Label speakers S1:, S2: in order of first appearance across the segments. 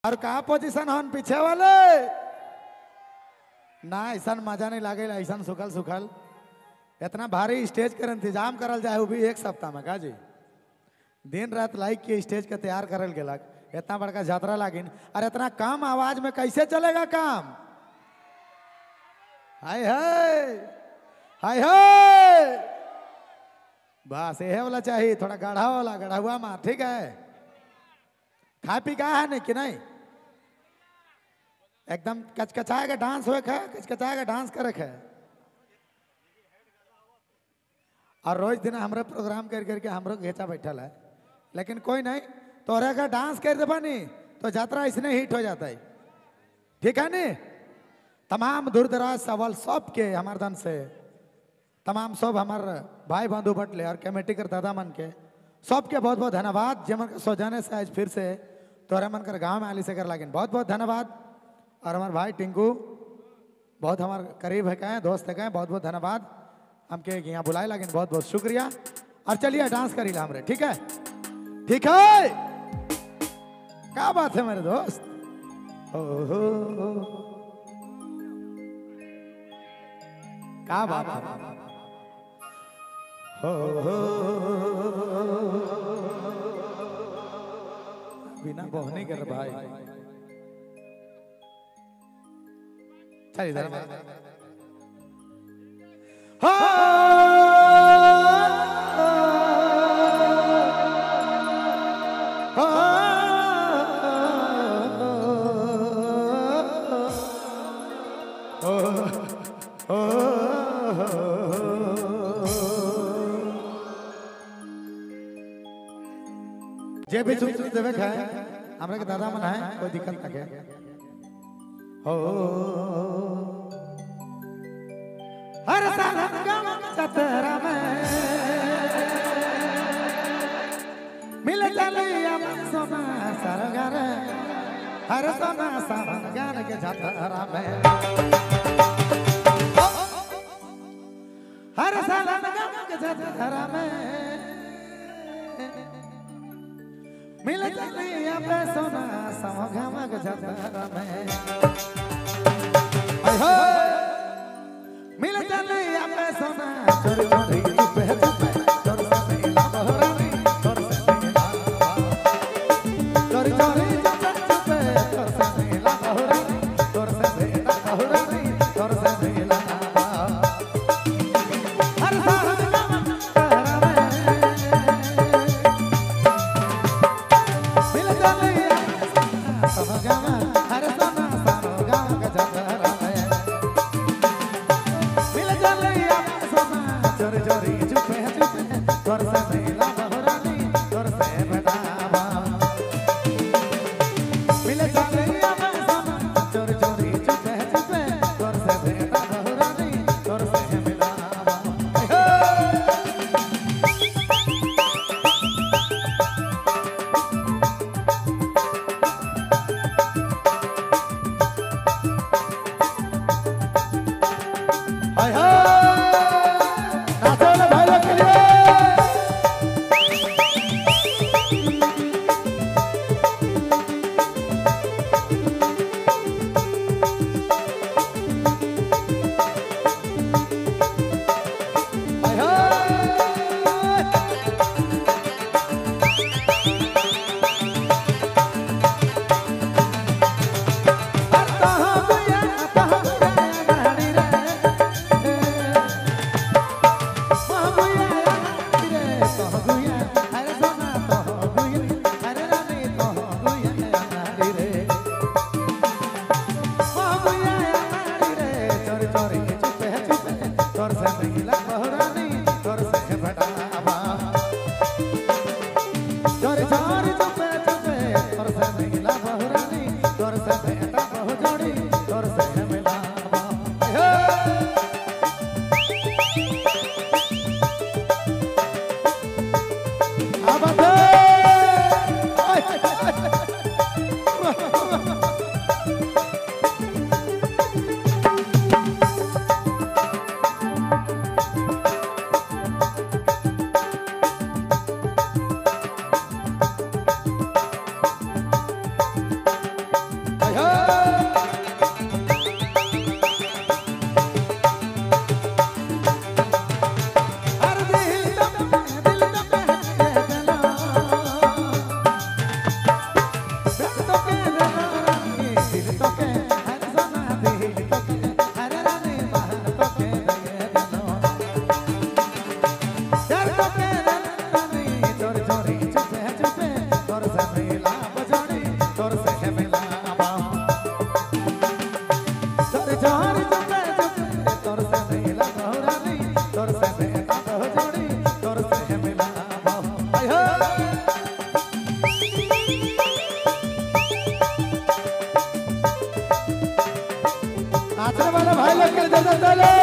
S1: और कहा पोजीशन हन पीछे वाले ना, ऐसा मजा नहीं लागे, ऐसा सुखल सुखल इतना भारी स्टेज कर इंतजाम करल जाए वो भी एक सप्ताह में का जी। दिन रात लाइक के स्टेज के तैयार करल गेलक, इतना बड़का यात्रा लागिन और इतना कम आवाज में कैसे चलेगा काम। हाय हाय हाय हाय, बस यह वाला चाहिए, थोड़ा गाढ़ा वाला, गाढ़ा हुआ मार, ठीक है। खा पी का है नहीं कि नहीं, एकदम कचकचाएगा डांस होए है, कचकचाएगा डांस करे है। और रोज दिन हमरे प्रोग्राम कर करके हमरो घेचा बैठल है, लेकिन कोई नहीं, तोरे का डांस कर देबा नहीं तो यात्रा इसने हिट हो जाता है, ठीक है नहीं। तमाम दूर दराज सवाल सब के हमारे धन से तमाम सब हमार भाई बंधु बटले और कमेटी कर दादा मन के सबके बहुत बहुत धन्यवाद। जे मन के सौजाने से आज फिर से तोरे मन कर गाँव में आली से कर लागिन, बहुत बहुत धन्यवाद। और हमारे भाई टिंकू बहुत हमारे करीब है कहें, दोस्त है कहें, बहुत बहुत धन्यवाद हमके यहाँ बुलाए लागिन, बहुत बहुत शुक्रिया। और चलिए डांस करी ला हमरे, ठीक है ठीक है, क्या बात है मेरे दोस्त। ओहो क्या बात है, हो बिना बहने कर भाई, चल इधर जे भी सुन सुन देवे खाए हमरा के दादा मन है, कोई दिक्कत ना के हो। हर साल गाँव चतरा में मिल चलिया सोना सरगर, हर सोना सरगर के चतरा में, हर साल गाँव के चतरा में मिल चलिया सोना समगमग जतरा में, मिल चलिया सोना चोरी चोरी चुपे चुपे चोर से मिला बहरानी, चोर से मिला चोरी चोरी चुपे चुपे चोर से मिला बहरानी, चोर से मिला बहरानी, चोर से मिला हर साल नाचने वाले भाई लोग के जल्दी चले।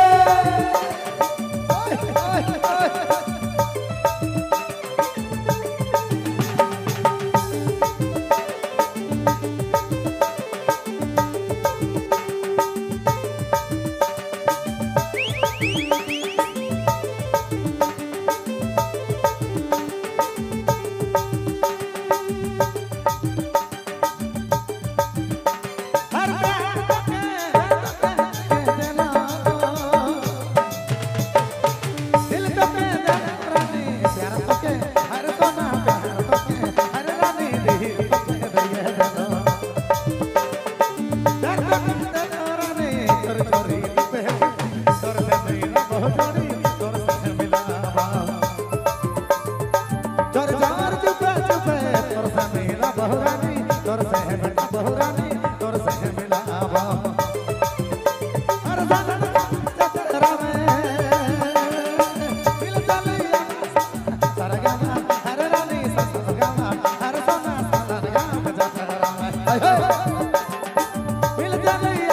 S1: मिल